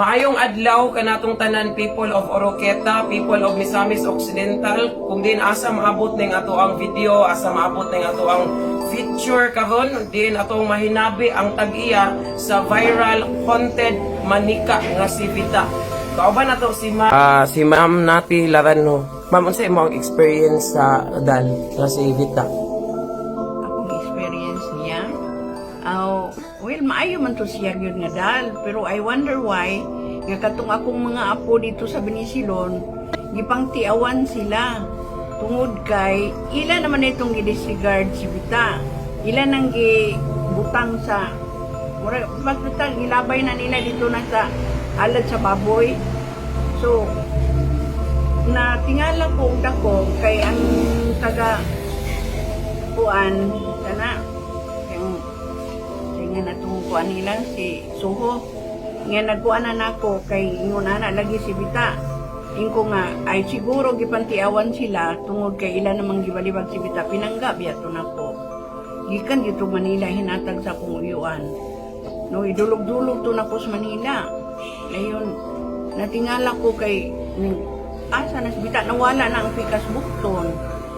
Maayong adlaw kanatong tanan, people of Oroquieta, people of Misamis Occidental, kung diin asa maabot ning ato ang video, asa maabot ning ato ang feature karon, diin atong mahinabi ang tag-iya sa viral haunted manika nga si Vita. Kauban nato si Ma'am Nati Laranjo. Ma'am, unsa imong experience sa doll nga si Vita? Akong experience niya, oh, well, maayo man to siya gyud nga doll. Pero I wonder why, nga katong akong mga apo dito sa Benisilon, gipangtiawan sila. Tungod kay, ila naman itong gidisregard si Vita. Ila nang gibutang sa, mura, basta gilabay na nila dito na sa alad sa baboy. So, na tingala ko og dako kay ang taga kuan kana yung nga natong kuan nila si Suho nga nagkuan na nako kay ingon ana lagi si Bita. Ingko nga ay siguro gipantiawan sila tungod kay ila namang gibalibag si Bita. Pinangga biya to nako gikan dito Manila, hinatag sa akong uyuan, no? Idulog-dulog to nako sa Manila. Ngayon natingala ko kay asa na si Bita, nawala na ang pikas bukton.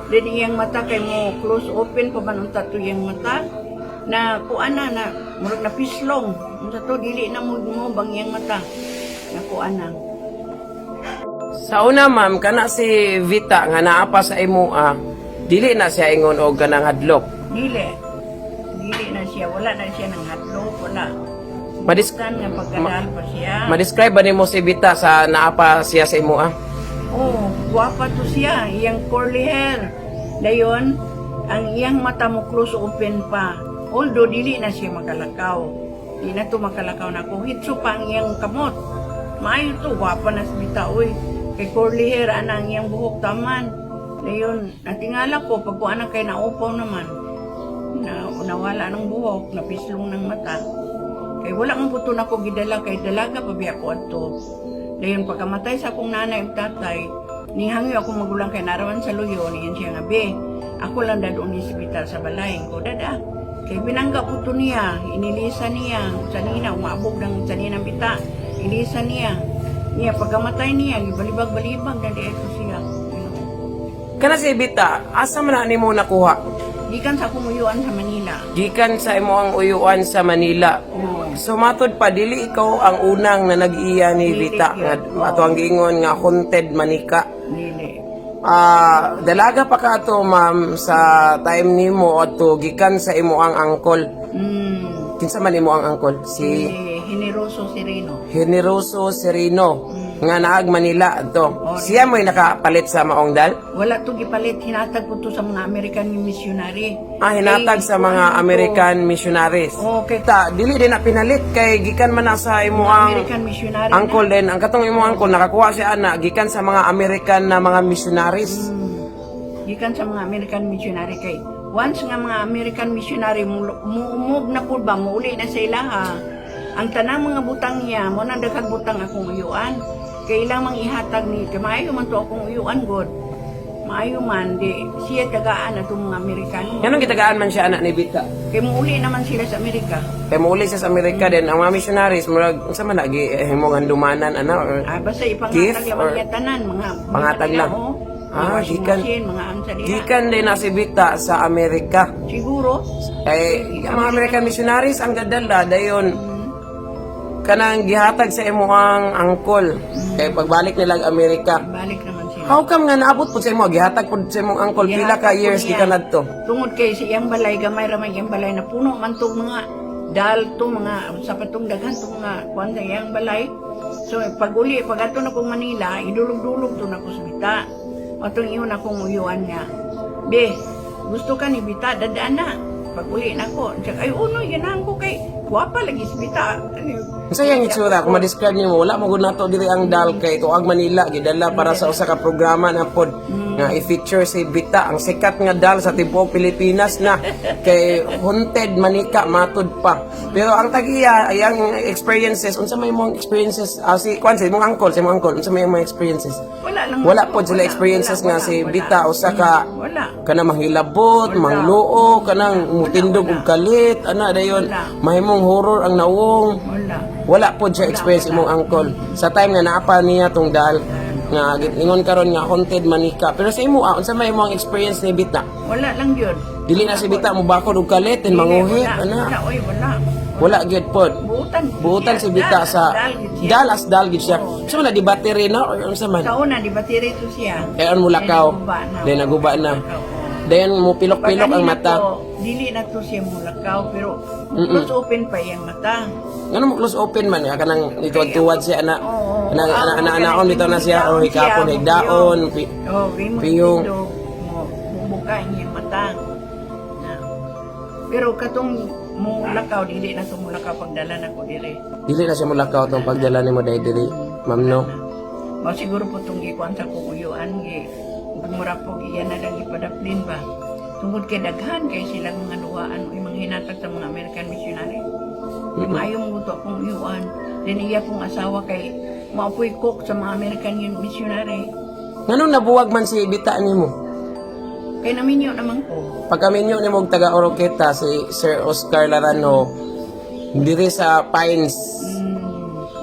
Then iyang mata kay mo close open pa man unta to iyang mata na kuan na na murag na pislong unsa to, dili na mo bang iyang mata na kuan na. Sa una, ma'am, kana si Vita nga naa pa sa imoa, dili na siya ingon og kanang hadlok? Dili, dili na siya, wala na siya nang hadlok, wala. Kan nga pagka-doll pa siya. Ma-describe ba nimo si Vita sa naa pa siya sa imoa? Oh, gwapa to siya, iyang curly hair. Dayon, ang iyang mata mo close open pa. Although dili na siya makalakaw. Di na to makalakaw na ko. Hitso pa ang iyang kamot. Maayo to, gwapa na si Bita, oy. Kay curly hair ana ang iyang buhok taman. Dayon, natingala ko pag kuan na kay naupaw naman. Na nawala ng buhok, napislong ng mata. Kay wala man puto na ko gidala kay dalaga pa biya ko adto. Dayon pagkamatay sa akong nanay ug tatay, nihangyo akong magulang kay narawan sa luyo, niyan siya nga, "Be, ako lang dadon ni si Bita sa balay." Ko dada. Kay binangga po to niya, inilisa niya, sa nina, umabog ng sa nina bita, ilisa niya. Niya, pagkamatay niya, gibalibag-balibag na di ito siya. Ginoo ko. Kana si Vita, asa man na nimo nakuha? Gikan sa akong uyuan sa Manila. Gikan sa imong uyuan sa Manila. Oo. So matod pa, dili ikaw ang unang na nag-iya ni Dili Vita nga yun. ato ang giingon nga haunted manika. Dili. Ah, dalaga pa ka ato, ma'am, sa time nimo adto gikan sa imo ang angkol. Kinsa man imo ang angkol? Si Si Generoso Sereno. Generoso Sereno nga naag Manila adto. Oh. Siya mo'y nakapalit sa maong doll? Wala to gipalit, hinatag ko to sa mga American missionary. Ah, hinatag Kay, sa mga kuan to. American missionaries. Okay. Ta, dili din na pinalit kay gikan man na sa imo ang American missionary angkol din. Ang katong imo angkol nakakuha siya ana gikan sa mga American na mga missionaries. Na. Gikan sa mga American missionary kay once nga mga American missionary muumog na pud ba, muuli na sa ilaha. Ang tanang mga butang niya, mo nang daghang butang akong uyuan. Kay ilang mang ihatag ni kay maayo man to akong uyuan god. Maayo man di siya tagaan atong mga Amerikano. Nganong gitagaan man siya anak ni Vita? Kay muuli naman sila sa Amerika. Kay muuli siya sa Amerika din ang mga missionaries murag unsa man lagi himong handumanan ana or Ah, basta ipangatag gift lang niya tanan mga Pangatag lang? Oh, mga Ah, washing machine, mga unsa diha. Gikan din na si Vita sa Amerika. Siguro. Kay ang mga American missionaries ang gadala dayon kanang gihatag sa imo ang angkol kay pagbalik nila og Amerika. Balik naman sila. How come nga naabot pud sa imo, gihatag pud sa imong angkol? Pila ka Gihatag po years niya. gikan adto? Tungod kay sa iyang balay, gamay ra man iyang balay, na puno man tong mga doll to, mga sa patong daghan tong mga kuan sa iyang balay. So pag uli, pag ato na kong Manila, idulog-dulog to na ko sa Bita. Atong iyon akong uyuan niya. "Be, gusto ka ni Bita, dadaan na. Pag uli na ko." Siya, "Ay, uno, ganahan ko kay gwapa lagi si Bita." Ano, Unsa yang itsura kung ma-describe nimo? Wala mo gud nato diri ang doll kay tuag Manila gidala para sa usa ka programa na pod. Nga i-feature si Bita, ang sikat nga dal sa tibuok Pilipinas na kay haunted manika matud pa. Pero ang tag-iya ay ang experiences, unsa may mong experiences, ah, si kwan, si mong uncle, unsa may imong experiences? Wala lang. Wala pod sila Wala, experiences wala, nga wala, si wala. Bita usa ka Wala. kanang manghilabot, mangluo, kanang mutindog og kalit, ana dayon Wala. mahimong horror ang nawong. Wala. Wala pod siya experience imong uncle. Sa time nga naapa niya tong dal nga ingon karon nga haunted manika. Pero sa imo ah, unsa may imong experience ni Bita? Wala lang yun. Dili na si Bita mo bakod og kalit and manguhit Wala, ana. wala, oy, wala. Wala gyud pod. Buutan. Buutan si Bita Dal, sa dal, gyud siya. dal as dal gyud siya. Unsa man na di battery na or unsa man? Sa una, di ba tirito siya? Ayon mo lakaw. Then naguba na. Then naguba na. Oo. Dayon mo pilok-pilok ang Pag mata. kanina to, dili na to siya mulakaw, pero close open pa iyang mata. Ngano mo close open man nga kanang ituwad-tuwad siya ana. Oo. Ana ana Ah, ana oo, anaon bitaw na siya o higdaon hikapon siya, higdaon. Oh, mo Piyong. tindog, mo bubuka ang iyang mata. Na. Pero katong mulakaw, dili na to mulakaw pagdala na ko dire. Dili na siya mulakaw tong pagdala nimo dai dili, ma'am, no. Mao siguro po itong gikuan sa kuyuan, gi mura po iya na lang ipadaplin ba. Tungod kay daghan kay silang mga luwaan o mga hinatag sa mga American missionary. Mm-hmm. Maayo mo to akong uyuan. Then iya pong asawa kay mapoy cook sa mga American missionary. Ngano nabuwag man si Bita nimo? Kay naminyo naman ko. Pagkaminyo nimo og taga Oroqueta si Sir Oscar Larano diri sa Pines.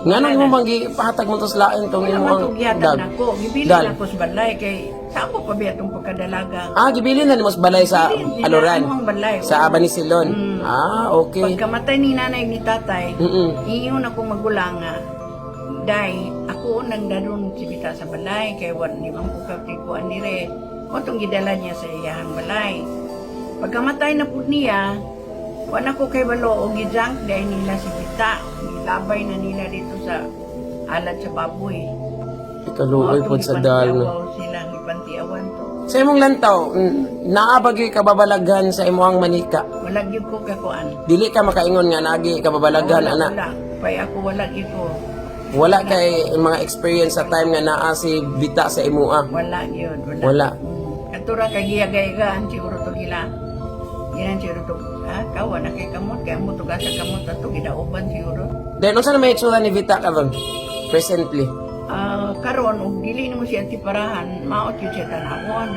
Ngano nimo bang gipahatag mo to sa lain tong Wala imo man ang tong gihatag dag? nako. Gibili Dal. na ko sa balay kay saan ko pa biya tong pagkadalaga. Ah, gibili na nimo sa balay sa Gibilin, nila Aloran. ang balay, Sa oo. Abanisilon. Ah, okay. Pagkamatay ni nanay ni tatay, iyon ako magulang nga. Day, ako nang daron si Bita sa balay kay wa ni man ko katikuan dire. Mo tong gidala niya sa iyahang balay. Pagkamatay na pud niya, wa na ko kay balo og gijunk day nila si Bita. Gilabay na nila dito sa alad sa baboy. Ikaluoy Mao pod tong sa dal, no. gipantiawaw sila, gipantiawan to. Sa imong lantaw, naa ba gyud kababalaghan sa imong manika? Wala gyud ko kakuan. Dili ka makaingon nga naagi kababalaghan Wala, ana. wala. Pay ako wala gyud ko. Wala kay mga experience sa time nga naa si Bita sa imua. Wala gyud, wala. Wala. Katura kay giyagaygaan siguro to gila. Ginan siguro to. Ha, kawa na kay kamot kay amo to gasa kamot ato gidauban siguro. Then unsa na may itsura ni Bita karon? Presently. Ah, karon og dili nimo siya antiparahan, maot yun siya tanawon.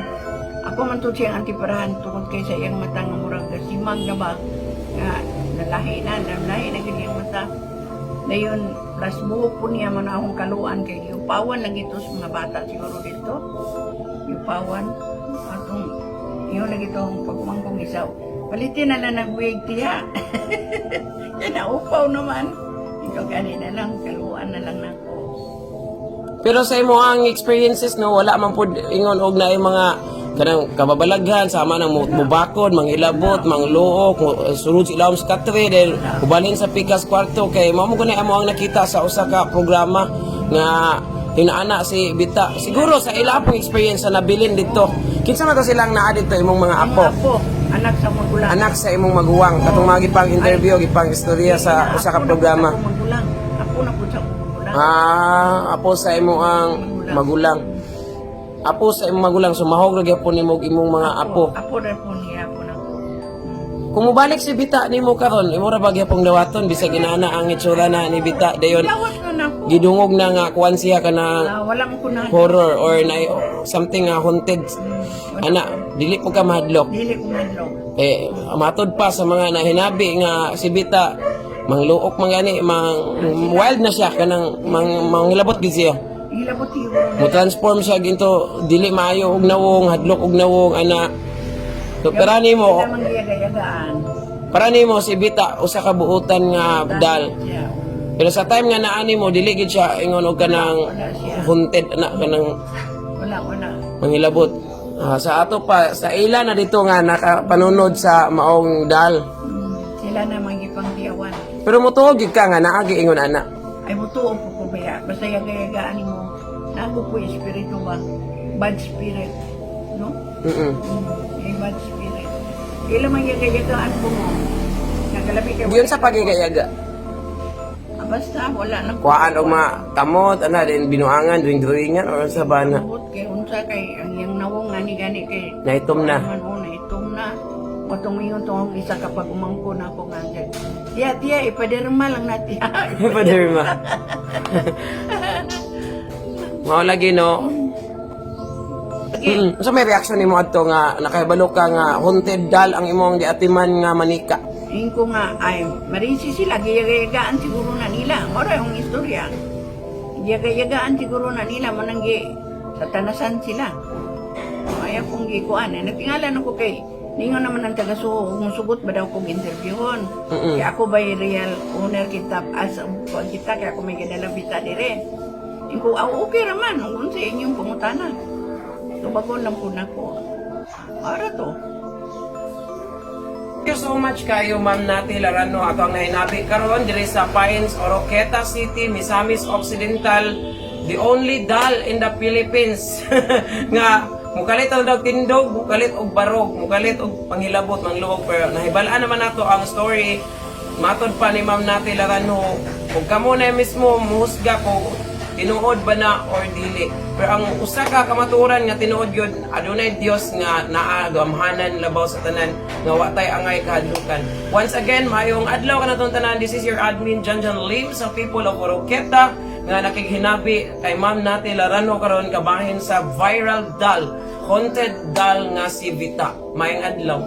Ako man to siya antiparahan tungod kay sa iyang mata nga murag simag na ba nga nalahi na gyud iyang mata. Dayon plus buhok po niya man akong kaluan kay giupawan lagi to sa mga bata siguro dito. Giupawan atong iyon lagi to ang pagmangkong isaw. Palitin na lang nagwig tiya. Kaya naupaw naman. Ikaw gani na lang, kaluan na lang nako. Pero sa imo ang experiences, no, wala man pud ingon og naay mga kanang kababalaghan sama ng mubakod, mangilabot, mangluok, sulod sa ilawom sa katre, then ubalhin sa pikas kwarto kay mao mo gani amo ang nakita sa usa ka programa nga hinaana si Bita. Siguro sa ila pong experience sa nabilin dito. Kinsa man to silang naa dito imong mga apo? Mga apo, anak sa magulang. Anak sa imong maguwang katong mga gipang interview, gipang istorya sa usa ka Apo na po programa. sa akong magulang. Apo na po sa akong magulang. Ah, apo sa imo ang magulang. Apo sa imong magulang sumahog ra gyapon nimo og imong mga apo. Apo na po niya, apo na po. Kung mobalik si Bita nimo karon, imo ra ba gyapong dawaton bisag inana ang itsura na ni Bita dayon Dawat na na po. gidungog na nga kuan siya kana Ah, wala mo ko na. horror or na something nga haunted. Ana, dili po ka mahadlok. Dili ko madlok. Eh, matod pa sa mga nahinabi nga si Bita mangluok man gani, mang wild na siya kanang manghilabot gid siya. Hilabot siguro na. Mo transform siya ginto dili maayo og nawong, hadlok og nawong ana. So, para nimo, Wala mang giyagayagaan. para nimo si Bita usa ka buutan nga dal. Siya. Pero sa time nga naani mo dili gid siya ingon og kanang Wala siya. haunted ana kanang Wala, wala. mangilabot. Ah, sa ato pa sa ila na dito nga nakapanunod sa maong dal. Sila na mga gipangtiyawan. Pero motuo gid ka nga naa ingon ana. Ay, mutuo po ko baya. Basta yagayagaan mo. Nago po yung espiritu ba? Bad spirit. No? May bad spirit. Ila man yagayagaan po mo. Nagalabi kay Diyon sa pagigayaga. Ah, Basta wala lang. Kuhaan og mga kamot ana din binuangan, drawing-drawingan or sa ba na? Kamot kay unsa kay ang iyang nawong ani gani kay Naitom na. Man, oh, naitom na. Matong ingon tong isa kapag umangko na ako nga. Tiya, tiya, ipaderma lang na tiya. Paderma. Mao lagi, no. So may reaction nimo adto nga nakahibalo ka nga haunted doll ang imong giatiman nga manika? Ingko nga, ay, marisi sila, giyaga-yagaan siguro na nila. Mora yung istorya. Giyaga-yagaan siguro na nila, mananggi, satanasan sila. Ay, akong gikuan. Eh, nagtingalan ako kay, ningon naman ang taga-suho, kung sugot ba daw kong interviewon. Kaya ako ba real owner kita, as kuan kita, kaya ako may gadalang visa dire. Ingko, aw, okay raman, kung sa inyong pangutana. Tubagon lang po na ko. Ara to. Thank you so much kayo, Ma'am Nati Larano, ato ang nahinabi karon diri sa Pines, Oroquieta City, Misamis Occidental, the only doll in the Philippines nga mukalit ang daw tindog, mukalit og barog, mukalit og panghilabot, mangluwag, pero nahibalaan naman nato ang story. Matod pa ni Ma'am Nati Larano, kung kamo na mismo muhusga ko tinuod ba na or dili. Pero ang usa ka kamatuoran nga tinuod yun, adunay Dios nga naa gamhanan labaw sa tanan nga wa tay angay kahadlukan. Once again, maayong adlaw kanatong tanan. This is your admin Janjan Lim sa people of Oroquieta nga nakighinabi kay Ma'am Nati Larano karon kabahin sa viral doll, haunted doll nga si Vita. Maayong adlaw.